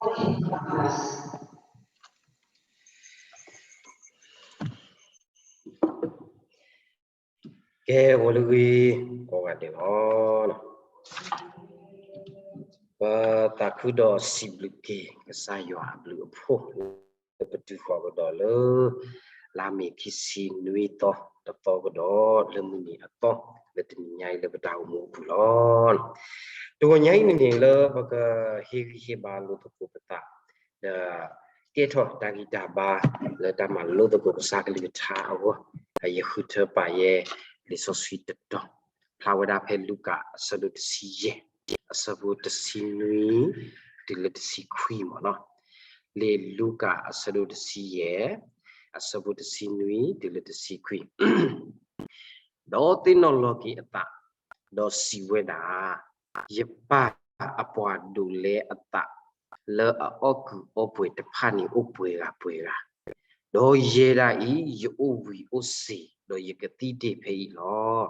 ကဲ ဂီၤလၢအဂ့ၤ ကိးဂၤဒဲးလီၤ. ပသးခုဒီးစံးဘျုးက့ၤ ကစၢ်ယွၤအဘျုးအဖှိၣ် လၢပတုၤဃီၤကဒီးလၢ လါမ့ၤခံဆံနွံသီ တသီကဒီး လၢမုၢ်နံၤအသီ လၢတနံၤညါအံၤလၢပတၢ်အိၣ်မူအပူၤလီၤ. တဂီၤညါအံၤန့ၣ်န့ၣ် လၢပကဟ့ၣ်ဂံၢ်ဟ့ၣ်ဘါလိာ်သကိးပသး ဒီးကဲထီၣ်တၢ်ဂံၢ်တၢ်ဘါလၢတၢ်မၤလိသကိးကစၢ်ကလုၢ်ကထါအဂီၢ်, ယဃုထၢပာ်ယဲလံာ်စီဆှံတတီၤ, ဖျါဝဲဒၣ်ဖဲလူၤကၣ်အဆၢဒိၣ်တဆံယဲၢ်, အဆၢဖိတဆံနွံ တုၤလၢတဆံခွံမ့ၢ်နီၤ. လံာ်လူၤကၣ်အဆၢဒိၣ်တဆံယဲၢ်, အဆၢဖိတဆံနွံ တုၤလၢတဆံခွံ. ဒီးသ့ၣ်နီၣ်လီၤက့ၤအသး, ဒီးစံးဝဲဒၣ်, ယပၢ်အပှၤဒိးလဲအသး, လၢအအီၣ်ကုးအီပှဲၤတဖၣ်န့ၣ်အိၣ်ပှဲၤဂၤပှဲၤဂၤ, ဒီးယဲဒၣ်အံၤ ယအိၣ်ဝံၤအိၣ်စ့ၤ ဒီးယကသံတ့ၢ်ဖဲအံၤလီၤ.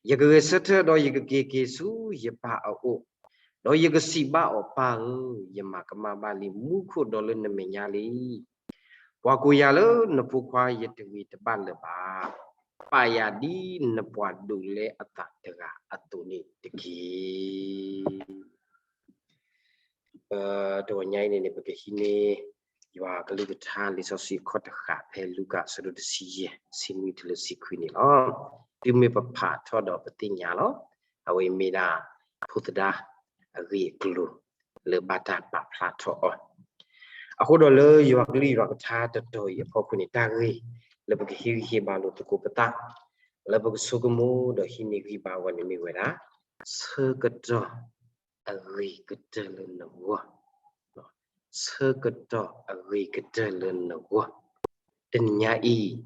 ယကဂဲၤဆၢထၢၣ်ဒီးယကက့ၤက့ၤဆူယပၢ်အအိၣ်, ဒီးယကစံးဘၣ်အီၤ, ပၢ်ဧၢ, ယမၤကမၣ်ဘၣ်လံမူခိၣ်ဒီးလၢနမဲာ်ညါလံ. ပှၤကိးယၤလၢနဖိခွါယတဂ့ၤတဘၣ်လၢၤဘၣ်. ပာ်ယၤဒ်နပှၤဒိးလဲအသးတဂၤအသိးန့ၣ်တက့ၢ်. တဂီၤညါအံၤန့ၣ်န့ၣ် ပကဟံးန့ၢ် ယွၤကလုၢ်ကထါလံာ်စီဆှံအခီၣ်တဃာ် ဖဲလူၤကၣ်အဆၢဒိၣ်တဆံယဲၢ် ဆံနွံတုၤလၢဆံခွံန့ၣ်လီၤ. တုၤမ့ၢ်ပဖးထီၣ်ဒီးပသ့ၣ်ညါလီၤ. အဝဲအံၤမ့ၢ်ဒၣ် ဖိသဒါအဂ့ၢ်အကျိၤ လၢဘၣ်တၢ်ပာ်ဖျါထီၣ်အီၤ. အဃိဒီးလၢယွၤကလုၢ်ယွၤကထါတတီၤအံၤအဖီခိၣ်န့ၣ် တၢ်ဂ့ၢ်လၢပကဟ့ၣ်ဂံၢ်ဟ့ၣ်ဘါလိာ်သကိးပသး လၢပကဆိကမိၣ်ဒီးဟံးန့ၢ်ဂံၢ်ဘါဝဲန့ၣ်မ့ၢ်ဝဲဒၣ် ဆၢကတီၢ်အဂ့ၤကတၢၢ်လၢနဂီၢ်, ဆၢကတီၢ်အဂ့ၤကတၢၢ်လၢနဂီၢ်. တနံၤညါအံၤ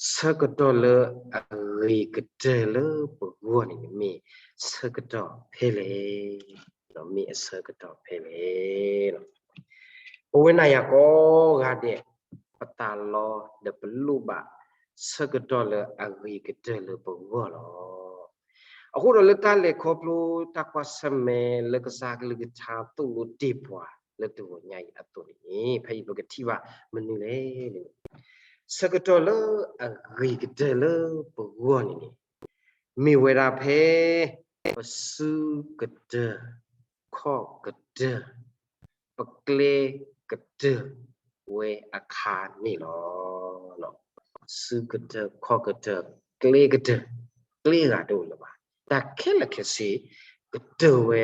ဆၢကတီၢ်လၢအဂ့ၤကတၢၢ်လၢပဂီၢ်န့ၣ် မ့ၢ်ဆၢကတီၢ်ဖဲလဲၣ်, မ့ၢ်အဆၢကတီၢ်ဖဲလဲၣ်. ပဝဲနၤယၤကိးဂၤဒဲး ပသးလီဒီးပလိၣ်ဘၣ် ဆၢကတီၢ်လၢအဂ့ၤကတၢၢ်လၢပဂီၢ်လီၤ. အဃိဒီးလၢတၢ်လဲၤခီဖျိတၢ်ကွၢ်ဆၢၣ်မဲာ်လၢကစၢ်ကလုၢ်ကထါသိၣ်လိတ့ၢ်ပှၤလၢတဂီၤညါအံၤအသိးန့ၣ် ဖဲအံၤပကထံၣ်ဘၣ်မနုၤလဲၣ်န့ၣ် ဆၢကတီၢ်လၢအဂ့ၤကတၢၢ်လၢပဂီၢ်န့ၣ်န့ၣ် မ့ၢ်ဝဲဒၣ်ဖဲ ပစုကတၢၢ် ခီၣ်ကတၢၢ် ပကျဲကတၢၢ်ဝဲအခါန့ၣ်လီၤ. စုကတၢၢ် ခီၣ်ကတၢၢ် ကျဲကတၢၢ် ကျဲဂၤတအိၣ်လၢၤဘၣ်. တၢ်ခဲလၢာ်ခဲဆ့ ကတၢၢ်ဝဲ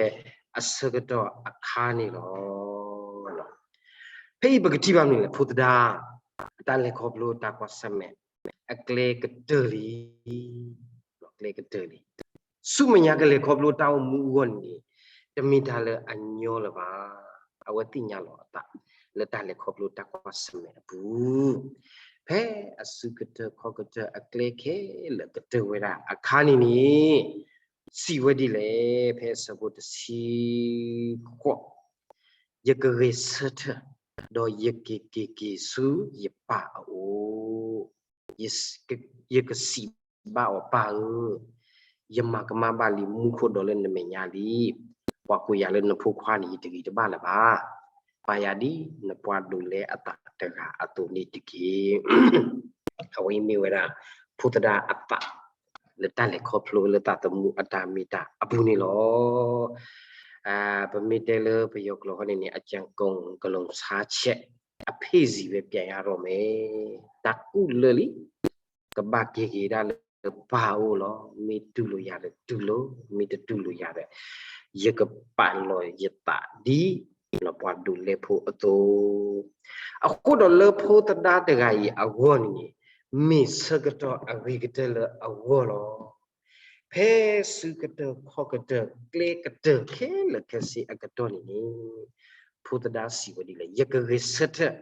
အဆၢကတီၢ်အခါန့ၣ်လီၤ. ဖဲအံၤပကထံၣ်ဘၣ်မနုၤလဲၣ် ဖိသဒါ တၢ်လဲၤခီဖျိတၢ်ကွၢ်ဆၢၣ်မဲာ် အကျဲကတၢၢ်လံ, ကျဲကတၢၢ်လံ. ဆူမဲာ်ညါကလဲၤခီဖျိတၢ်အိၣ်မူအဂီၢ်န့ၣ် တမ့ၢ်တၢ်လၢအညီလၢၤဘၣ်. အဝဲသ့ၣ်ညါလီၤအသး လၢတၢ်လဲၤခီဖျိတၢ်ကွၢ်ဆၢၣ်မဲာ်အပူၤ ဖဲအစုကတၢၢ်ခီၣ်ကတၢၢ်အကျဲခဲလၢာ်ကတၢၢ်ဝဲဒၣ်အခါန့ၣ်န့ၣ် စံးဝဲဒ်လဲၣ်, ဖဲအဆၢဖိတဆံဃိး, ယကဂဲၤဆၢထၢၣ် ဒီးယကက့ၤက့ၤဆူယပၢ်အအိၣ်, ယကစံးဘၣ်အီၤ ပၢ်ဧၢ, ယမၤကမၣ်ဘၣ်လံမူခိၣ်ဒီးလၢနမဲာ်ညါလံ. ပှၤကိးယၤလၢနဖိခွါန့ၣ် ယတဂ့ၤတဘၣ်လၢၤဘၣ်. ပာ်ယၤဒ်နပှၤဒိးလဲအသးတဂၤအသိးန့ၣ်တက့ၢ်. အဝဲအံၤမ့ၢ်ဝဲဒၣ် ဖိသဒါအသး လၢတၢ်လဲၤခီဖျိလၢသးသမူအတၢ်မ့ၢ်တၢ်အပူၤန့ၣ်လီၤ. ပမ့ၢ်တဲလၢပယီၤကျိာ်ဃီန့ၣ်န့ၣ် အကြံကုန်ကလုံဆန်းချက် အဖေ့ဇီဝဲပြန်ရတော့မယ်, တၢ်ကူၣ်လၢာ်လံ, ကဘၣ်က့ၤက့ၤဒၣ်လၢပၢ်အအိၣ်လီၤ. မ့ၢ်တူၢ်လိာ်ယၤဒီးတူၢ်လိာ်, မ့ၢ်တတူၢ်လိာ်ယၤဒီး ယကပာ်လီၤယသးဒ် ပှၤဒိးလဲဖိအသိး. အဃိဒီးလၢဖိသဒါတဂၤအံၤအဂီၢ်န့ၣ်န့ၣ် မ့ၢ်ဆၢကတီၢ်အဂ့ၤကတၢၢ်လၢအဂီၢ်လီၤ. ဖဲစုကတၢၢ်ခီၣ်ကတၢၢ်ကျဲကတၢၢ်ခဲလၢာ်ခဲဆ့အကတီၢ်န့ၣ်န့ၣ် ဖိသဒါစံးဝဲဒ်လဲၣ်, ယကဂဲၤဆၢထၢၣ်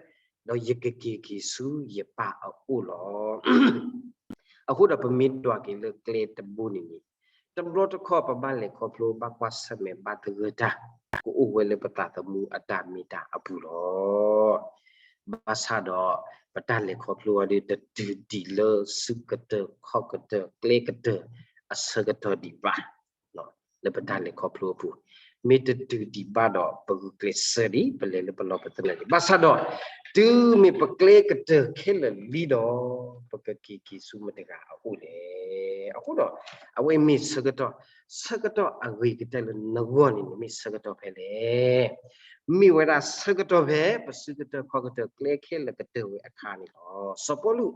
ဒီးယကက့ၤက့ၤဆူယပၢ်အအိၣ်လီၤ. အဃိဒီးပမ့ၢ်ဒွးက့ၤလၢကျဲတဘိန့ၣ်န့ၣ် တဘျီတခီၣ်ပဘၣ်လဲၤခီဖျိဘၣ်ကွၢ်ဆၢၣ်မဲာ်ဘၣ်သဂၢၢ်တၢ် ကအိၣ်ဝဲလၢပသးသမူအတၢ်မ့ၢ်တၢ်အပူၤလီၤ. ဘၣ်ဆၣ်ဒီး ပတၢ်လဲၤခီဖျိအီၤဒီး တတုၤဒံးလၢစုကတၢၢ်ခီၣ်ကတၢၢ်ကျဲကတၢၢ်အဆၢကတီၢ်ဒံးဘၣ် လၢပတၢ်လဲၤခီဖျိအပူၤ, မ့ၢ်တတုၤဒံးဘၣ်ဒီး ပဂုာ်ကျဲးစၢးဒံး ပလဲၤလၢပလီၢ်ပသနၢၣ်ဒံး. ဘၣ်ဆၣ်ဒီး တုၤမ့ၢ်ပကျဲကတၢၢ်ခဲလၢာ်လံဒီး ပကက့ၤက့ၤဆူမတၤတဂၤအအိၣ်လဲၣ်. အဃိဒီး အဝဲမ့ၢ်ဆၢကတီၢ်, ဆၢကတီၢ်အဂ့ၤကတၢၢ်လၢနဂီၢ်န့ၣ်န့ၣ် မ့ၢ်ဆၢကတီၢ်ဖဲလဲၣ်. မ့ၢ်ဝဲဒၣ်ဆၢကတီၢ်ဖဲ ပစုကတၢၢ်ခီၣ်ကတၢၢ်ကျဲခဲလၢာ်ကတၢၢ်ဝဲအခါန့ၣ်လီၤ. စီၤပီလူး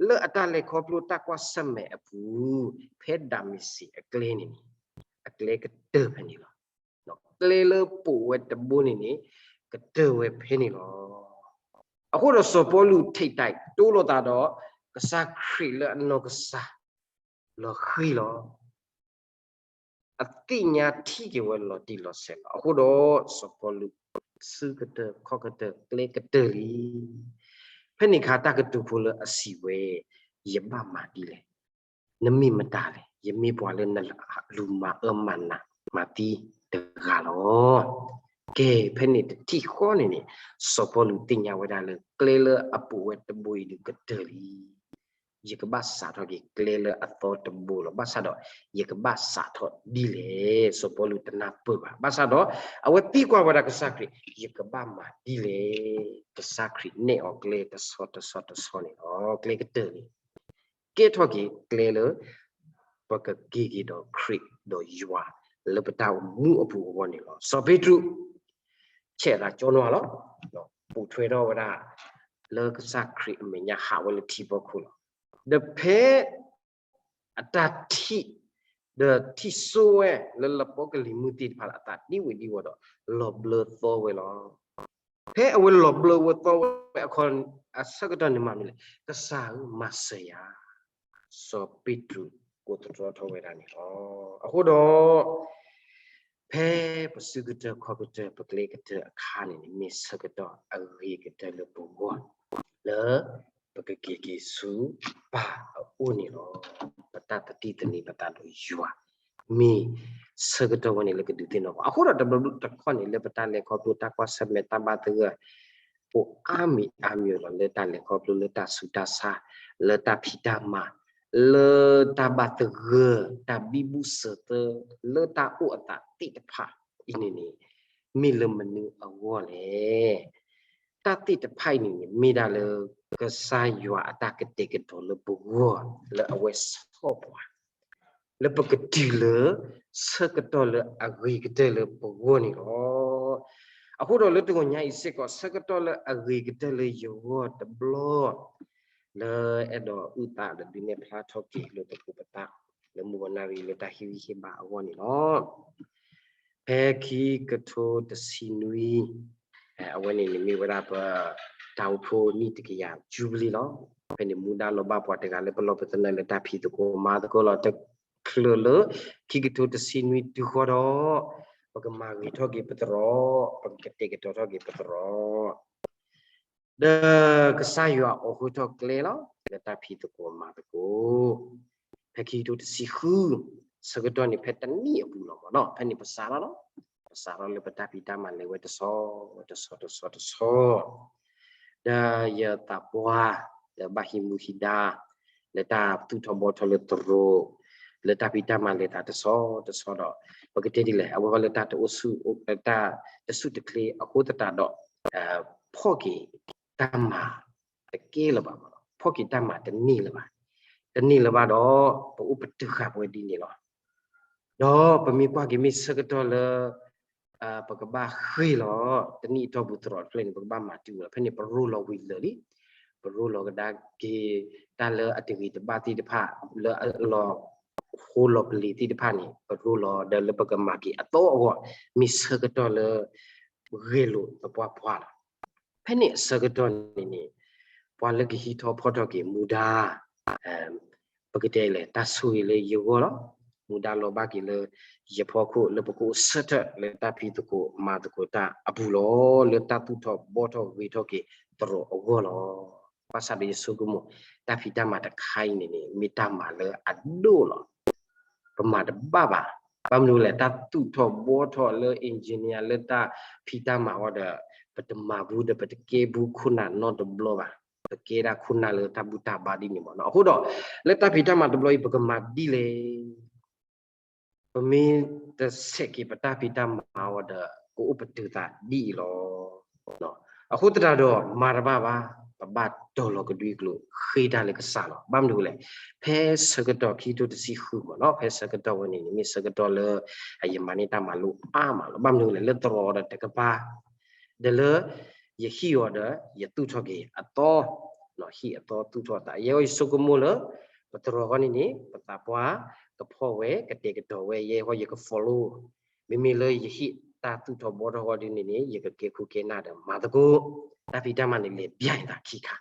လၢအတၢ်လဲၤခီဖျိတၢ်ကွၢ်ဆၢၣ်မဲာ်အပူၤ ဖဲဒၤမ့းစ့းအကျဲန့ၣ်န့ၣ် အကျဲကတၢၢ်ဖဲန့ၣ်လီၤ. ကျဲလၢပိာ်ဝဲတဘိန့ၣ်န့ၣ် ကတၢၢ်ဝဲဖဲန့ၣ်လီၤ. အဃိဒီးစီၤပီလူး ထိပ်တိုက်တိုးလိာ်သးဒီး ကစၢ်ခရံာ်လၢအနီၢ်ကစၢ် လီၤဃံၤလီၤ. အသ့ၣ်ညါထံၣ်က့ၤဝဲလီၤတံၢ်လီၤဆဲးလီၤ. အဃိဒီးစီၤပီလူး စုကတၢၢ်ခီၣ်ကတၢၢ်ကျဲကတၢၢ်လံ. ဖဲန့ၣ်အခါတၢ်ကတိၤဖိလၢအစံးဝဲ, ယဘၣ်မၤဒ်လဲၣ်. နမ့ၢ်မတၤလဲၣ်. ယမ့ၢ်ပှၤလၢနလူၤမၤအၢမၤနး မၤသံတဂၤလီၤ. ကဲ ဖဲန့ၣ်တထံၣ်ဃီန့ၣ်န့ၣ် စီၤပီလူးသ့ၣ်ညါဝဲဒၣ်လၢ ကျဲလၢအပိာ်ဝဲတဘိအံၤဒုးကတၢၢ်လံ. ယကဘၣ်စးထီၣ်က့ၤကျဲလၢအသီတဘိလီၤ. ဘၣ်ဆၣ်ဒီး ယကဘၣ်စးထီၣ်ဒ်လဲၣ်. စီၤပီလူးတနၢ်ပၢၢ်ဘၣ်. ဘၣ်ဆၣ်ဒီး အဝဲသံကွၢ်ဝဲဒၣ်ကစၢ်ခရံာ်, ယကဘၣ်မၤဒ်လဲၣ်. ကစၢ်ခရံာ်နဲၣ်အီၤကျဲတဆီတဆီတဆီန့ၣ်လီၤ. ကျဲကတၢၢ်န့ၣ် ကဲထီၣ်က့ၤကျဲလၢ ပကက့ၤက့ၤဒီးခရံာ်ဒီးယွၤ လၢပတၢ်အိၣ်မူအပူၤအဂီၢ်န့ၣ်လီၤ. စီၤပ့းတရူး ဆဲးအသးကၠီနွါလီၤ. ပိာ်ထွဲထီၣ်ဝဲဒၣ် လၢကစၢ်ခရံာ်အမဲာ်ညါဟးဝဲလၢထံဖီခိၣ်လီၤ. ဒီးဖဲ အတၢ်ထံၣ် ဒီးထံၣ်စိဝဲလၢလပီကလံၤမုၢ်သ့ၣ်တဖၣ်လၢအသးဒံဝဲဒံဝီၤဒီး လီၤဘျၢသီဝဲလီၤ. ဖဲအဝဲလီၤဘျၢဝဲသီဝဲအခီ အဆၢကတီၢ်န့ၣ်မၤမနုၤလဲၣ်. ကစၢ်ဧၢ မၤစၢၤယၤ. စီၤပ့းတရူးကိးသတြီထီၣ်ဝဲဒၣ်န့ၣ်လီၤ. အဃိဒီး ဖဲပစုကတၢၢ်ခီၣ်ကတၢၢ် ပကျဲကတၢၢ်အခါန့ၣ်န့ၣ် မ့ၢ်ဆၢကတီၢ်အဂ့ၤကတၢၢ်လၢပဂီၢ် လၢ ပကက့ၤက့ၤဆူပၢ်အအိၣ်န့ၣ်လီၤ. ပတၢ်သတံၢ်သန့ၤပသးဒီးယွၤ မ့ၢ်ဆၢကတီၢ်ဝဲန့ၣ်လၢကဒုးသ့ၣ်နီၣ်ပှၤ. အဃိဒီးတဘျီတခီၣ်န့ၣ် လၢပတၢ်လဲၤခီဖျိတၢ်ကွၢ်ဆၢၣ်မဲာ်တၢ်ဘၣ်သဂၢၢ် အိၣ်အါမံၤအါမံၤလီၤ. လၢတၢ်လဲၤခီဖျိလၢတၢ်ဆူးတၢ်ဆါ လၢတၢ်ဖံးတၢ်မၤ လၢတၢ်ဘၣ်သဂၢၢ် တၢ်ဘံဘူစၢၤသၢ လၢတၢ်အိၣ်အသးသ့ၣ်တဖၣ်အံၤန့ၣ်န့ၣ် မ့ၢ်လၢမနုၤအဂီၢ်လဲၣ်. တၢ်သ့ၣ်တဖၣ်အံၤန့ၣ်န့ၣ် မ့ၢ်ဒၣ်လၢ ကစၢ်ယွၤအတၢ်ကတဲာ်ကတီၤလၢပဂီၢ် လၢအဝဲဆီၣ်ပှၤ လၢပကတုၤလၢ ဆၢကတီၢ်လၢအဂ့ၤကတၢၢ်လၢပဂီၢ်န့ၣ်လီၤ. အဃိဒီးလၢတဂီၤညါအံၤစ့ၢ်ကီး ဆၢကတီၢ်လၢအဂ့ၤကတၢၢ်လၢယဂီၢ်တဘျီ လၢအဲၣ်ဒိးအုၣ်သးဒီးဒုးနဲၣ်ဖျါထီၣ်က့ၤလိာ်သကိးပသး လၢမုၢ်ဂီၤနၣ်ရံၣ်လၢတၢ်ဟ့ၣ်ဂံၢ်ဟ့ၣ်ဘါအဂီၢ်န့ၣ်လီၤ. ဖဲခံကထိတဆံနွံ အဝဲန့ၣ်န့ၣ်မ့ၢ်ဝဲဒၣ်ပ တၢ်အိၣ်ဖှိၣ်နံၣ်တကယၤယူဘလံၤလီၤ. ဖဲန့ၣ်မူဒါလီၤဘၣ်ပှၤတဂၤလၢပလီၢ်ပသနၢၣ် လၢတၢ်ဖံးသကိးမၤသကိးလီၤ. တချုးလၢ ခံကထိတဆံနွံတုၤဃီဒီး ပကမၤဂ့ၤထီၣ်က့ၤပသရိာ်, ပကကတဲာ်ကတီၤထီၣ်က့ၤပသရိာ် ဒီးကစၢ်ယွၤအိးဃုထီၣ်ကျဲလီၤ လၢတၢ်ဖံးသကိးမၤသကိး. ဖဲခံကထိတဆံဃု ဆၢကတီၢ်န့ၣ် ဖဲတနံၣ်အပူၤလီၤမ့ၢ်နီၤ. ဖဲန့ၣ်ပစးထီၣ်လီၤ. ပစးထီၣ်လၢပတၢ်ဖံးတၢ်မၤလဲၤဝဲတဆီ တဆီ တဆီ တဆီ ဒီးယသးပှၢ် လၢဘၣ်ဟံးမူဟံးဒါ လၢတၢ်သူၣ်ထီၣ်ဘှီထီၣ်လၢသရိာ်, လၢတၢ်ဖံးတၢ်မၤလဲၤသးတဆီတဆီဒီး ပကတဲဒ်လဲၣ် အဝဲလၢတၢ်တအိၣ်ဆူၣ် တၢ်တဆူၣ်တချ့အဃိသတးဒီး ဖီၣ်က့ၤတၢ်မၤတကဲလၢၤဘၣ်, ဖီၣ်က့ၤတၢ်မၤတန့ၢ်လၢၤဘၣ်, တန့ၢ်လၢၤဘၣ်ဒီး ပအိၣ်ပတုာ်ဃာ်ပဝဲဒ်န့ၣ်လီၤ. ဒီးပမ့ၢ်ကွၢ်က့ၤမ့ၢ်ဆၢကတီၢ်လၢ ပကဘၣ်ဃ့ၢ်လီၤ တနံၣ်အတီၢ်ပူၤသရိာ်တဖျၢၣ်န့ၣ် ပကဘၣ်မၤတုၤဝဲလီၤ. ဖဲန့ၣ် ပရိလီၤဝံၤလၢာ်လံ, ပရိလီၤကဒါက့ၤ တၢ်လၢအတဂ့ၤတဘၣ်သ့ၣ်တဖၣ် လၢအလီၤဃိလီၤပလ့ၤသ့ၣ်တဖၣ်န့ၣ် ပရိလီၤဒီးလၢပကမၤက့ၤအသီအဂီၢ် မ့ၢ်ဆၢကတီၢ်လၢ ဂဲၤလိာ်သပှၢ်ပှၢ်လီၤ. ဖဲန့ၣ်အဆၢကတီၢ်န့ၣ်န့ၣ် ပှၤလၢကဟံးထီၣ်ဖီၣ်ထီၣ်က့ၤမူဒါ ပကတဲလဲၣ် တၢ်ဆိၣ်ဂ့ၤလၢယဂီၢ်လီၤ. မူဒါလီၤဘၣ်က့ၤလၢယဖီခိၣ် လၢပကအိၣ်ဆၢထၢၣ်လၢတၢ်ဖံးသကိးမၤသကိးတၢ်အပူၤလီၤ. လၢတၢ်သူၣ်ထီၣ်ဘှီထီၣ်ဂ့ၤထီၣ်က့ၤသရိာ်အဂီၢ်လီၤ. ဘၣ်ဆၣ်ဒီးယဆိကမိၣ် တၢ်ဖံးတၢ်မၤတခါအံၤန့ၣ်န့ၣ် မ့ၢ်တၢ်မၤလၢအဒိၣ်လီၤ. ပမၤတဘၣ်ဘၣ်. ဘၣ်မနုၤလဲၣ် တၢ်သူၣ်ထီၣ်ဘှီထီၣ်လၢ engineer လၢတၢ်ဖံးတၢ်မၤအဂီၢ်ဒီး ပတမၤဘူးဒီးပတကဲဘူးခိၣ်နၢ်နီတဘျီဘၣ်. ပကဲဒၣ်ခိၣ်နၢ်လၢတၢ်ဘူၣ်တၢ်ဘါဒ်န့ၣ်မ့ၢ်နီၤ. အဃိဒီး လၢတၢ်ဖံးတၢ်မၤတဘျီအံၤ ပကမၤဒ်လဲၣ် ပမ့ၢ်တဆဲးက့ၤပတၢ်ဖံးတၢ်မၤအီၤဒီး ကအိၣ်ပတုာ်သးဒ်အံၤလီၤ. အဃိသတးဒီးမၤတဘၣ်ဘၣ်, ပဘၣ်တီၤလီၤကဒွံကျိာ် ဃ့တၢ်လၢကစၢ်လီၤ. ဘၣ်မနုၤလဲၣ်, ဖဲဆၢကတီၢ်ခံကထိတဆံဃုမ့ၢ်နီၤ, ဖဲဆၢကတီၢ်ဝဲန့ၣ်န့ၣ် မ့ၢ်ဆၢကတီၢ်လၢ ယမၤန့ၢ်တၢ်မၤလိအါမးလီၤ. ဘၣ်မနုၤလဲၣ်, လၢသရိာ်ဒီးတကပၤ ဒီးလၢယဟံၣ်အီၤဒီး ယသူၣ်ထီၣ်က့ၤအသီ, ဟံၣ်အသီသူၣ်ထီၣ်သး, ယဲအံၤယဆိကမိၣ်လၢ ပသရိာ်ဃီန့ၣ်န့ၣ် ပသးပှၢ်ကဖီၣ်ဝဲ ကတဲာ်ကတီၤဝဲ ယဲဃီယက follow, မ့မ့ၢ်လၢယဟံၣ်တၢ်သူၣ်ထီၣ်ဘှီထီၣ်ဃီဒ်န့ၣ်န့ၣ် ယကကဲခိၣ်ကဲနၢ်ဒီးမၤသကိး, တၢ်ဖံးတၢ်မၤန့ၣ် လဲၤဘၣ်ယသးခံခါ.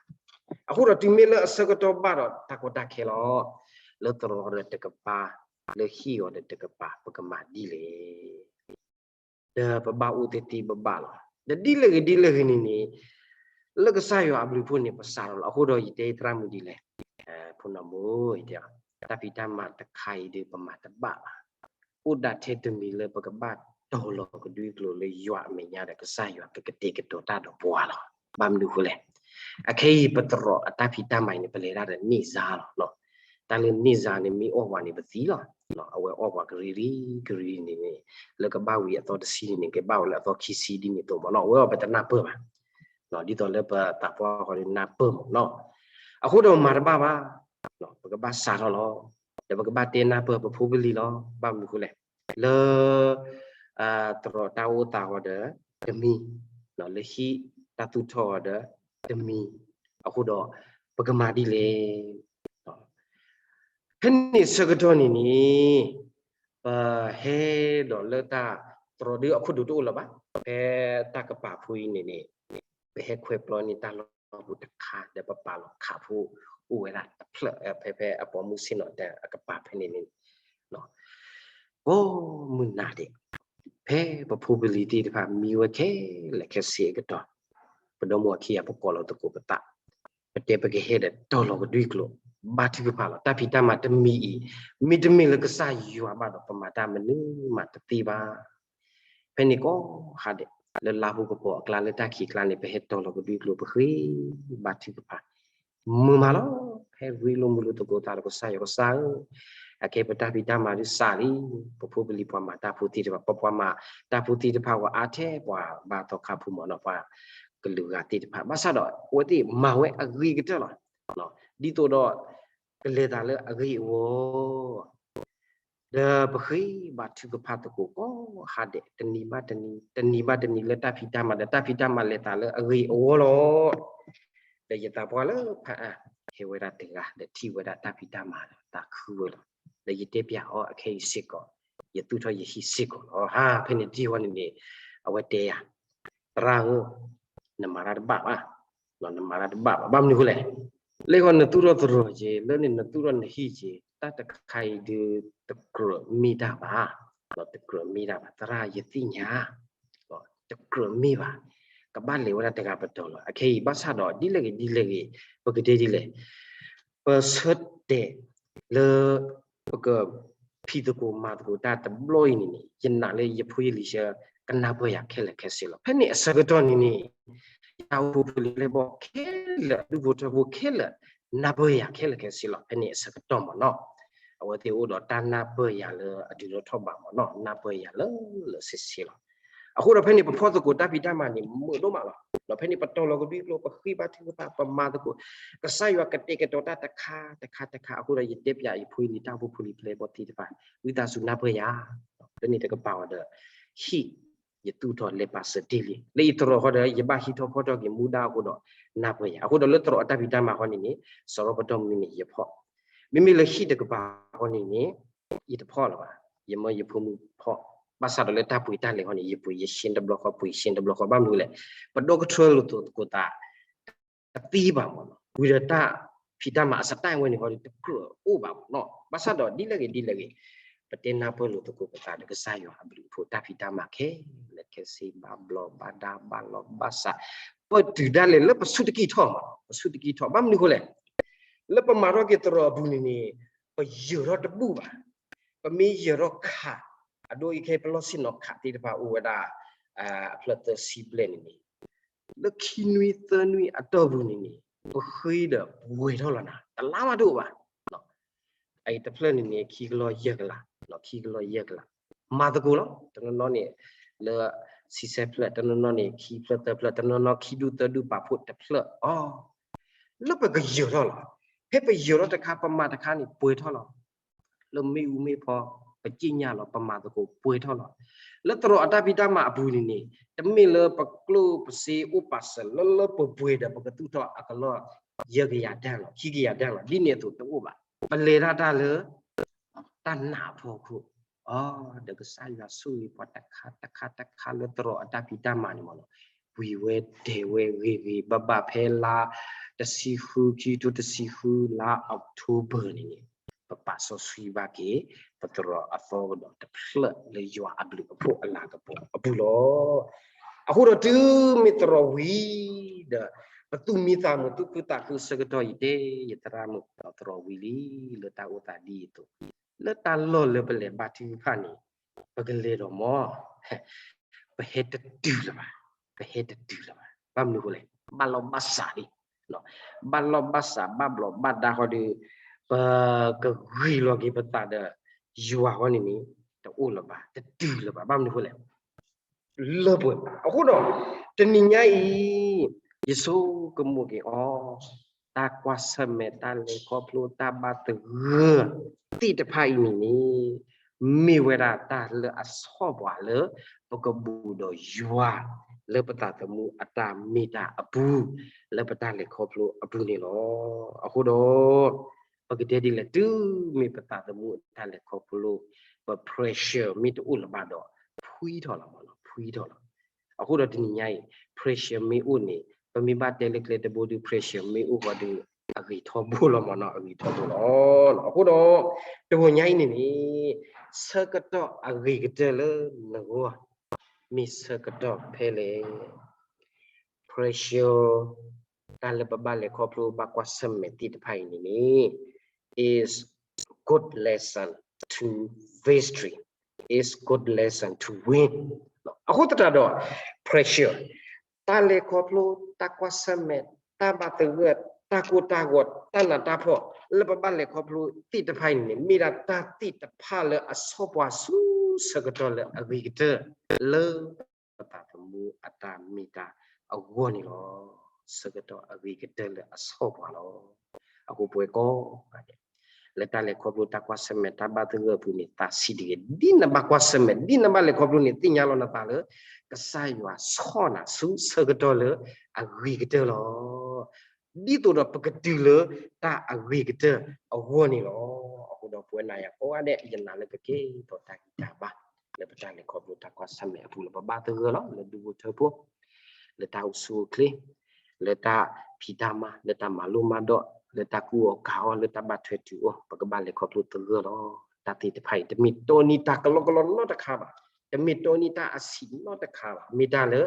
အဃိဒီးတုၤမ့ၢ်လၢအဆၢကတီၢ်ဘၣ်ဒီးတၢ်ကီတၢ်ခဲလီၤ, လၢသရိာ်ဒီးတကပၤ, လၢဟံၣ်အီၤဒီးတကပၤ ပကမၤဒ်လဲၣ် ဒီးပဘၣ်အိၣ်သ့သ့ဘၣ်ဘၣ်လီၤ. ဒီးဒ်လဲၣ်ဂ့ၤဒ်လဲၣ်ဂ့ၤန့ၣ်န့ၣ်, လၢကစၢ်ယွၤအဘျုးအဖှိၣ်န့ၣ် ပစးထီၣ်လီၤ. အဃိဒီးယတဲသရၣ်မုၣ်ဒ်လဲၣ်, ဖိနီၢ်မုၣ်, တၢ်ဖံးတၢ်မၤတခါအံၤဒီးပမၤတဘၣ်ဘၣ်. အိၣ်ဒၣ်ထဲတမံၤလၢပကဘၣ်တီၤလီၤကဒွံကျိာ်လၢယွၤအမဲာ်ညါဒီး ကစၢ်ယွၤကကတဲာ်ကတီၤတၢ်ဒီးပှၤလီၤ. ဘၣ်မနုၤအဃိလဲၣ်, အခဲအံၤပသရိာ်အတၢ်ဖံးတၢ်မၤအံၤန့ၣ် ပလဲၤတၢ်ဒီးန့ၢ်စါလီၤ. တၢ်လၢန့ၢ်စါန့ၣ် မ့ၢ်အီၣ်ပှၤန့ၣ်ပသံလီၤ. အဝဲအီၣ်ပှၤကရံၤရံၤကရံၤန့ၣ်န့ၣ်, လၢကဘၣ်ဝံၤအသီတဆံန့ၣ်န့ၣ် ကဘၣ်ဝဲလၢအသီခံဆံဒ်န့ၣ်အသိးမ့ၢ်နီၤ, အဝဲအီၣ်ပတနၢ်ပၢၢ်ဘၣ်. ဒ်သိးလၢပသးပှၢ်ဃီဒီးနၢ်ပၢၢ်မ့ၢ်နီၤ. အဃိဒီးမၤတဘၣ်ဘၣ်, ပကဘၣ်စးထီၣ်လီၤ. ဒီးပကဘၣ်တဲနၢ်ပၢၢ်ပဖိပလံၤလီၤ. ဘၣ်မနုၤအဃိလဲၣ်, လၢ သရိာ်တၢ်အိၣ်သးဃီဒီးတမံၤ, လၢဟံၣ်တၢ်သူၣ်ထီၣ်ဃီဒီးတမံၤ, အဃိဒီး ပကမၤဒ်လဲၣ်. ဖဲန့ၣ်ဆၢကတီၢ်န့ၣ်န့ၣ်, ပဟဲဒီးလၢတၢ်သရိာ်ဒီးအခိၣ်ဒူတအိၣ်လၢၤဘၣ်. ဖဲတၢ်ကပၤဖိအံၤန့ၣ်န့ၣ်, ပဟဲခွဲးပျီန့ၢ်တၢ်လီၢ်ပူၤတခါ ဒီးပပာ်လီၤခးဖိအိၣ်ဝဲဒၣ်တဖျၢၣ် ဖဲဖဲအပိာ်မုၣ်ဆ့ၣ်နီၤတဲအကပၤဖဲန့ၣ်န့ၣ် ကိးမုၢ်နၤဒဲး, ဖဲပဖိပလံၤသ့ၣ်တဖၣ်မံဝဲခဲလၢာ်ခဲဆ့အကတီၢ်, ပဒီမါဝၤခံဂၤ ပကိးလီၤသကိးပသး, ပတဲပကဟဲဒီးတီၤလီၤကဒွံကျိာ် ဘါထုကဖၣ်လီၤ. တၢ်ဖံးတၢ်မၤတမံၤအံၤ မ့တမ့ၢ်လၢကစၢ်ယွၤဘၣ်ဒီး ပမၤတၢ်မနုၤမးတသ့ဘၣ်. ဖဲန့ၣ်ကိးဟါဒဲး လၢလါဖိကပီၤအကျါ လၢတၢ်ခံးကျါန့ၣ် ပဟဲတီၤလီၤကဒွံကျိာ် ပဃ့ဘါထုကဖၣ် မုာ်မးလီၤ. ဟဲရ့လိာ်မုာ်လိာ်သကိးသးဒီးကစၢ်ယွၤ, ကစၢ်ဧၢ, အကဲပတၢ်ဖံးတၢ်မၤဒုးစးလံ, ပဖိပလံၤပှၤမၤတၢ်ဖိသ့ၣ်တဖၣ်, ပပှၤမၤတၢ်ဖိသ့ၣ်တဖၣ် ဝဲအါထဲပှၤဘါသီခါဖိမ့ၢ်နီၤ, ပှၤကလုာ်ဂၤသ့ၣ်တဖၣ်, ဘၣ်ဆၣ်ဒီးအဝဲသ့ၣ်မၤဝဲအဂ့ၤကတၢၢ်လီၤ. ဒ်သိးဒီး ကလဲၤသးလၢအဂ့ၢ်အဝီ ဒီးပဃ့ဘါထုကဖၣ်သကိးကိးဟါဒဲး တနံၤဘၣ်တနံၤ တနံၤဘၣ်တနံၤ လၢတၢ်ဖံးတၢ်မၤဒီး တၢ်ဖံးတၢ်မၤလဲၤသးလၢအဂ့ၢ်အဝီလီၤ. ဒီးယသးပှၢ်လၢဖးအါ ဟဲဝဲဒၣ်တဂၤ ဒီးထံၣ်ဝဲဒၣ်တၢ်ဖံးတၢ်မၤဒီးသးခုဝဲလီၤ. ဒီးယတဲပၠးအီၤ အခဲအံၤစ့ၢ်ကီး ယသူၣ်ထီၣ်ယဟံၣ်စ့ၢ်ကီးလီၤ. ဟါ ဖဲန့ၣ်တထံၣ်ဝဲန့ၣ်န့ၣ် အဝဲတဲယၤ, သရၣ်ဧၢ, နမၤတၢ်တဘၣ်ဘၣ်, နမၤတၢ်တဘၣ်ဘၣ်. ဘၣ်မနုၤအဃိလဲၣ်, လၢဂီၢ်နသူၣ်ထီၣ်သရိာ်က့ၤ လၢန့ၣ်နသူၣ်ထီၣ်နဟံၣ်က့ၤ တၢ်တခါအံၤဒုး တကြၢးမ့ၢ်တၢ်ဘၣ်, တကြၢးမ့ၢ်တၢ်ဘၣ် သရၣ် ယသ့ၣ်ညါ, တကြၢးမ့ၢ်ဘၣ်. ကဘၣ်လဲၤဝဲဒၣ်တဂၤပတီၤလီၤ. အခဲအံၤဘၣ်ဆၣ်ဒီး ဒ်လဲၣ်ဂ့ၤဒ်လဲၣ်ဂ့ၤ ပကတဲဒ်လဲၣ်, ပဆၢတဲာ်လၢ ပကဖံးသကိးမၤသကိးတၢ်တဘျီအံၤန့ၣ်န့ၣ် ယနာ်လၢယဖိယလံၤဆှၢ ကနၢ်ပၢၢ်ယၤခဲလၢာ်ခဲဆ့လီၤ. ဖဲန့ၣ်အဆၢကတီၢ်န့ၣ်န့ၣ် ယတၢ်အိၣ်ဖှိၣ်ဖိလံၤပျဲၢ်ဘီၣ်ခဲလၢာ် ဒူၣ်ဖိထၢဖိခဲလၢာ် နၢ်ပၢၢ်ယၤခဲလၢာ်ခဲဆ့လီၤ. ဖဲန့ၣ်အဆၢကတီၢ်မ့ၢ်နီၤ, အဝဲသ့ၣ်အိၣ်ဒီးတၢ်နၢ်ပၢၢ်ယၤလၢအဒုးလီၤထီၣ်ဘးမ့ၢ်နီၤ, နၢ်ပၢၢ်ယၤလၢလၢဆ့ဆ့လီၤ. အဃိဒီးဖဲန့ၣ် ပဖီၣ်သကိးတၢ်ဖံးတၢ်မၤန့ၣ် မုာ်ဒိၣ်မးလီၤ. ဒီးဖဲန့ၣ် ပတီၤလီၤကဒွံကျိာ် ပဃ့ဘါထုကဖၣ် ပမၤသကိး ကစၢ်ယွၤကတဲာ်ကတီၤတၢ်တခါတခါတခါ အဃိဒီးယတဲပၠးယဖိယလံၤ တၢ်အိၣ်ဖှိၣ်ဖိလံၤပျဲၢ်ဘီၣ်သ့ၣ်တဖၣ် ဝံသးစူၤနၢ်ပၢၢ်ယၤ, လၢန့ၣ်တကပၤဝဲဒီး ဟံၣ်ယသူၣ်ထီၣ်လဲၤပာ်စၢၤတ့ၢ်လံ, လၢယသရိာ်ဃီဒီး ယဘၣ်ဟံးထီၣ်ဖီထီၣ်က့ၤမူဒါအဃိဒီး နၢ်ပၢၢ်ယၤ. အဃိဒီးလၢသရိာ်အတၢ်ဖံးတၢ်မၤဃီန့ၣ်န့ၣ် စီၤရီပတီၢ်မုၢ်န့ၣ် ယဖီၣ်, မ့မ့ၢ်လၢဟံၣ်တကပၤဃီန့ၣ်န့ၣ် ယတဖီၣ်လၢၤဘၣ်, ယမၢယဖိမုၣ်ဖီၣ်. ဘၣ်ဆၣ်ဒီးလၢတၢ်ပှ့ၤတၢ်လဲၤဃီန့ၣ် ယပှ့ၤယရှ့တဘျီဃီ ပှ့ၤရှ့တဘျီဃီ ဘၣ်မနုၤလဲၣ်, ပဒီကထၢလိာ်သကိးသး တသ့ဘၣ်မ့ၢ်နီၤ, ဝံၤဒီးတၢ်ဖံးတၢ်မၤအစတၢ်ဝဲန့ၣ်ဃီဒီး တကြၢးအိၣ်ဘၣ်မ့ၢ်နီၤ. ဘၣ်ဆၣ်ဒီးဒ်လဲၣ်ဂ့ၤဒ်လဲၣ်ဂ့ၤ ပတဲနၢ်ပၢၢ်လိာ်သကိးပသးဒီးကစၢ်ယွၤအဘျုးအဖှိၣ် တၢ်ဖံးတၢ်မၤခဲလၢာ်ခဲဆ့ ဘၣ်ဘျီဘၣ်ဒါဘၣ်လီၤဘၣ်စး ပတုာ်ဒၣ်လဲာ်လၢပဆူးတကံၢ်ထီၣ်မ့ၢ်နီၤ, ပဆူးတကံၢ်ထီၣ် ဘၣ်မနုၤအဃိလဲၣ်, လၢပမၤထီၣ်က့ၤသရိာ်အပူၤန့ၣ်န့ၣ် ပယၢၤထီၣ်တဘူၣ်ဘၣ်, ပမ့ၢ်ယၢၤထီၣ်ခး အဒိအံၤခဲအံၤပလီၢ်ဆ့ၣ်နီၤခးသ့ၣ်တဖၣ်အိၣ်ဝဲဒၣ် အဖျၢၣ်သၢဆံဘျဲၣ်န့ၣ်န့ၣ် လၢခံနွံသၢနွံအတီၢ်ပူၤန့ၣ်န့ၣ် ပဃ့ဒီးပှဲၤထီၣ်လီၤနၤ တလါမးတအိၣ်ဘၣ်. အအံၤတဖျၢၣ်န့ၣ်န့ၣ် ခံကလီၢ်ယဲၢ်ကလး, ခံကလီၢ်ယဲၢ်ကလး, မၤသကိးလီၤ. တနီၤနီၤန့ၣ် လၢဆံဆဲဖျၢၣ်, တနီၤနီၤန့ၣ် ခံဖျၢၣ်သၢဖျၢၣ်, တနီၤနီၤခံဒူၣ်သၢဒူၣ်ပာ်ဖှိၣ်တဖျၢၣ်အီၤ, လၢပကယၢၤထီၣ်လီၤ. ဖဲပယၢၤထီၣ်တခါ ပမၤတခါန့ၣ် ပှဲၤထီၣ်လီၤ. လၢမ့ၣ်အူမ့ၣ်ဖီ ပက့ညၣ်လီၤ, ပမၤသကိးပှဲၤထီၣ်လီၤ. လၢသရိာ်အတၢ်ဖံးတၢ်မၤအပူၤန့ၣ်န့ၣ် တမ့ၢ်လၢပကျိၣ်ပစ့အိၣ်ပာ်စၢၤလၢလၢပှဲၤပှဲၤဒီး ပကသူၣ်ထီၣ်အကလီၢ်ယဲၢ်ကယၤတၢ်လီၤ, ခံကယၤတၢ်လီၤ, ဒ်န့ၣ်အသိးတအိၣ်ဘၣ်. ပလဲၤတၢ်တၢ်လၢ တၢ်နာ်အဖီခိၣ်, အ ဒီးကစၢ်ယွၤဆိၣ်ဂ့ၤပှၤတခါတခါတခါလၢသရိာ်အတၢ်ဖံးတၢ်မၤန့ၣ်မ့ၢ်နီၤ, ဝံၤဝဲတဲာ်ဝဲဂ့ၤဂ့ၤဘၣ်ဘၣ် ဖဲလါ တဆံဃု ခံကထိတဆံဃု လါ October န့ၣ်န့ၣ် ပပာ်စီဆှံဘၣ်က့ၤ ပသရိာ်အသီကဒီးတဖျၢၣ်လၢယွၤအဘျုးအဖှိၣ်အလၤကပီၤအပူၤလီၤ. အဃိဒီးတုၤမ့ၢ်သရိာ်ဝံၤဒီး ပသူၣ်မံသးမုာ်သူၣ်ခုသးခုဆၢကတီၢ်အံၤ တဲယသရၣ်မုၣ် သရိာ်ဝံၤလံ လၢတၢ်အိၣ်သးဒ်အံၤအသိး လၢတၢ်လီၢ်လၢပလဲၤဘါထုကဖၣ်န့ၣ် ပကလဲၤဒီးမ့ၢ် ပဟဲတတုၤလၢၤဘၣ်, ပဟဲတတုၤလၢၤဘၣ်. ဘၣ်မနုၤအဃိလဲၣ်, ဘၣ်လီၢ်ဘၣ်စးလံ, ဘၣ်လီၢ်ဘၣ်စး ဘၣ်ဘျီးဘၣ်ဒါဃီဒီး ပကဂ့ၤလီၤက့ၤပသးဒီးယွၤဃီန့ၣ်န့ၣ် တအိၣ်လၢၤဘၣ်, တတုၤလၢၤဘၣ်. ဘၣ်မနုၤအဃိလဲၣ် လၢပှဲၤ, အဃိဒီး တနံၤညါအံၤ ယဆိကမိၣ်က့ၤအီၤ, တၢ်ကွၢ်ဆၢၣ်မဲာ် တၢ်လဲၤခီဖျိ တၢ်ဘၣ်သဂၢၢ်သ့ၣ်တဖၣ်အံၤန့ၣ်န့ၣ် မ့ၢ်ဝဲဒၣ်တၢ်လၢအဆီၣ်ပှၤလၢ ပကဘူးဒီးယွၤ လၢပသးသမူအတၢ်မ့ၢ်တၢ်အပူၤ လၢပတၢ်လဲၤခီဖျိအပူၤန့ၣ်လီၤ. အဃိဒီး ပကတဲဒ်လဲၣ်, တုၤမ့ၢ်ပသးသမူအတၢ်လဲၤခီဖျိ ပ pressure မ့ၢ်တအိၣ်လၢၤဘၣ်ဒီး ဖှံထီၣ်လီၤမ့ၢ်နီၤ, ဖှံထီၣ်လီၤ. အဃိဒီးတနံၤညါအံၤ pressure မ့ၢ်အိၣ်န့ၣ် ပမ့ၢ်ဘၣ်တဲလၢကျဲတဘိဒီး pressure မ့ၢ်အိၣ်ဃီဒီး အဂ့ၤထီဘိလီၤမ့ၢ်နီၤ, အဂ့ၤထီဘိလီၤ. အဃိဒီး တဂီၤညါအံၤန့ၣ်န့ၣ် ဆၢကတီၢ်အဂ့ၤကတၢၢ်လၢနဂီၢ် မ့ၢ်ဆၢကတီၢ်ဖဲလဲၣ်. Pressure တၢ်လၢပဘၣ်လဲၤခီဖျိ ဘၣ်ကွၢ်ဆၢၣ်မဲာ်သ့ၣ်တဖၣ်အံၤန့ၣ်န့ၣ် is good lesson to victory, is good lesson to win. အဃိသတးဒီး pressure တၢ်လဲၤခီဖျိ တၢ်ကွၢ်ဆၢၣ်မဲာ် တၢ်ဘၣ်သဂၢၢ် တၢ်ကိၢ်တၢ်ဂီၤ တၢ်နးတၢ်ဖှီၣ် လၢပဘၣ်လဲၤခီဖျိသ့ၣ်တဖၣ်အံၤန့ၣ် မ့ၢ်ဒၣ်တၢ်သ့ၣ်တဖၣ်လၢအဆီၣ်ပှၤဆူဆၢကတီၢ်လၢအဂ့ၤကတၢၢ် လၢပသးသမူအတၢ်မ့ၢ်တၢ်အဂီၢ်န့ၣ်လီၤ. ဆၢကတီၢ်အဂ့ၤကတၢၢ်လၢအဆီၣ်ပှၤလီၤ. အဃိပဝဲကိးဂၤဒဲး လၢတၢ်လဲၤခီဖျိတၢ်ကွၢ်ဆၢၣ်မဲာ် တၢ်ဘၣ်သဂၢၢ်အပူၤန့ၣ် သးဆံးတဂ့ၤ, ဒ်နဘၣ်ကွၢ်ဆၢၣ်မဲာ် ဒ်နဘၣ်လဲၤခီဖျိန့ၣ် သ့ၣ်ညါလီၤနသးလၢ ကစၢ်ယွၤဆီၣ်နၤဆူဆၢကတီၢ်လၢအဂ့ၤကတၢၢ်လီၤ. ဒ်သိးဒီးပကတုၤလၢတၢ်အဂ့ၤကတၢၢ်အဂီၢ်န့ၣ်လီၤ. အဃိဒီးပဝဲနၤယၤကိးဂၤဒဲး ယနာ်လၢကကဲထီၣ်တၢ်ဂံၢ်တၢ်ဘါ လၢပတၢ်လဲၤခီဖျိတၢ်ကွၢ်ဆၢၣ်မဲာ်အပူၤလၢပဘၣ်သဂၢၢ်လီၤ လၢဒူဖိထၢဖိ လၢတၢ်အိၣ်ဆူၣ်အိၣ်ချ့ လၢတၢ်ဖံးတၢ်မၤ လၢတၢ်မၤလိမၤဒိး လၢတၢ်ကူၣ်အီၣ်ကၤအီၣ် လၢတၢ်ဘၣ်ထွဲတုၤအီၤ ပကဘၣ်လဲၤခီဖျိသဂၢၢ်လီၤ. တၢ်သ့ၣ်တဖၣ်အံၤ တမ့ၢ်တိၢ်နီၣ်တၢ်ကလီကလီနီတခါဘၣ်, တမ့ၢ်တိၢ်နီၣ်တၢ်အဆံးနီတခါဘၣ်, မ့ၢ်တၢ်လၢ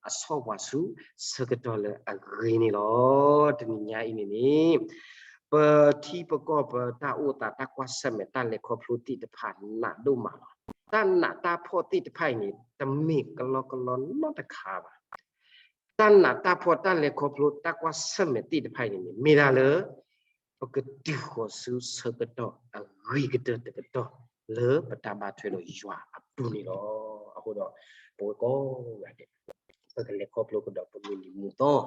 အဆီၣ်ပှၤဆူဆၢကတီၢ်လၢအဂ့ၤန့ၣ်လီၤ. တနံၤညါအံၤန့ၣ်န့ၣ် ပထံပကီၢ်ပတၢ်အိၣ်သး တၢ်ကွၢ်ဆၢၣ်မဲာ် တၢ်လဲၤခီဖျိသ့ၣ်တဖၣ်နးဒိၣ်မးလီၤ. တၢ်နးတၢ်ဖှီၣ်သ့ၣ်တဖၣ်အံၤန့ၣ် တမ့ၢ်ကလီကလီနီတခါဘၣ်. တၢ်နးတၢ်ဖှီၣ် တၢ်လဲၤခီဖျိ တၢ်ကွၢ်ဆၢၣ်မဲာ်သ့ၣ်တဖၣ်အံၤန့ၣ်န့ၣ် မ့ၢ်ဒၣ်လၢ ပကတုၤဃီၤဆူဆၢကတီၢ်အဂ့ၤကတၢၢ်တကတီၢ် လၢပတၢ်ဘၣ်ထွဲဒီးယွၤအပူၤန့ၣ်လီၤ. အဃိဒီး ပဝဲကိးဂၤဒဲး ပကလဲၤခီဖျိကဒီးပမုၢ်နံၤမုၢ်သီ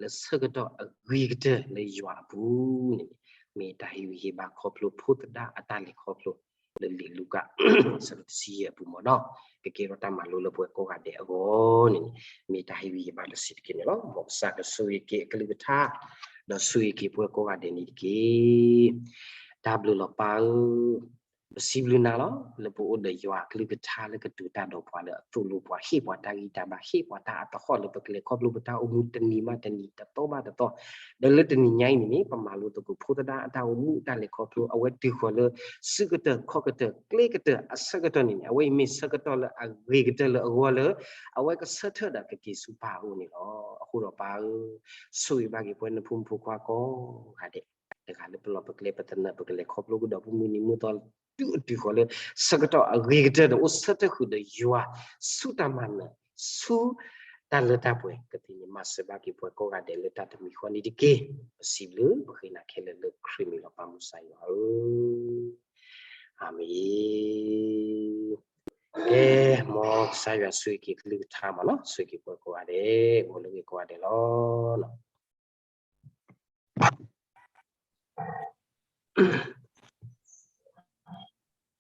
လၢဆၢကတီၢ်အဂ့ၤကတၢၢ်လၢယွၤအပူၤန့ၣ်န့ၣ် မ့ၢ်တၢ်ဟ့ၣ်ဂံၢ်ဟ့ၣ်ဘါခီဖျိ ဖိသဒါအတၢ်လဲၤခီဖျိ လၢလံာ်လူၤကၣ် အဆၢဒိၣ်တဆံယဲၢ်အပူၤမ့ၢ်နီၤ, ကကဲထီၣ်တၢ်မၤလိလၢပဝဲကိးဂၤဒဲးအဂီၢ်န့ၣ်န့ၣ် မ့ၢ်တၢ်ဟ့ၣ်ဂံၢ်ဟ့ၣ်ဘါတဆံးတက့ၢ်န့ၣ်လီၤ. မ်ကစၢ်ကဆိၣ်ဂ့ၤက့ၤအကလုၢ်ကထါ ဒီးဆိၣ်ဂ့ၤက့ၤပဝဲကိးဂၤဒဲးန့ၣ်တက့ၢ်. တၢ်ဘျုးလီၤပၢ်ဧၢ, ပစံးဘျုးနၤလီၤ လၢပအိၣ်ဒီးယွၤအကလုၢ်ကထါလၢကတိၤတၢ်ဒီးပှၤလၢအသိၣ်လိပှၤ ဟ့ၣ်ပှၤတၢ်ဂံၢ်တၢ်ဘါ ဟ့ၣ်ပှၤတၢ်အသဟီၣ်လၢပကလဲၤခီဖျိပတၢ်အိၣ်မူတနံၤဘၣ်တနံၤ တသီဘၣ်တသီ, ဒီးလၢတနံၤညါအံၤန့ၣ်န့ၣ် ပမၤလိသကိးဖိသဒါအတၢ်အိၣ်မူတၢ်လဲၤခီဖျိ အဝဲတုၤဃီၤလၢ စုကတၢၢ်ခီၣ်ကတၢၢ် ကျဲကတၢၢ်အဆၢကတီၢ်န့ၣ်န့ၣ် အဝဲအံၤမ့ၢ်ဆၢကတီၢ်လၢအဂ့ၤကတၢၢ်လၢအဂီၢ်လၢ အဝဲကဆၢထၢၣ်ဒီးကက့ၤဆူပၢ်အအိၣ်န့ၣ်လီၤ. အဃိဒီးပၢ်ဧၢ, ဆိၣ်ဂ့ၤဘၣ်က့ၤပဝဲနဖိမုၣ်ဖိခွါကိးဂၤဒဲး တဂၤလၢပလီၢ်ပကျဲပသနၢၣ် ပကလဲၤခီဖျိကဒီးပမုၢ်နံၤမုၢ်သီ တုၤအတုၤဃီၤလၢ ဆၢကတီၢ်အဂ့ၤကတၢၢ်ဒီး အိၣ်ဆၢထၢၣ်ဃုာ်ဒီးယွၤ ဆူတၢ်မၤနၢၤ ဆူတၢ်လၢတၢ်ပှဲၤ ကသ့န့ၣ်မၤစၢၤဘၣ်က့ၤပှၤကိးဂၤဒဲးလၢတၢ်တမံၤဃီန့ၣ်တက့ၢ်. ပစံးဘျုးပဃ့နၤခဲလၢာ်လၢခရံာ်မံၤလီၤ ပၢ်မုၢ်ဆါယွၤဧၢ. အၤမ့ၣ်. ကဲ, မ်ကစၢ်ယွၤဆိၣ်ဂ့ၤက့ၤကလုၢ်ကထါမးနီၤ, ဆိၣ်ဂ့ၤက့ၤပှၤကိးဂၤဒဲး, အိၣ်လၢဂ့ၤကိးဂၤဒဲးလီၤ.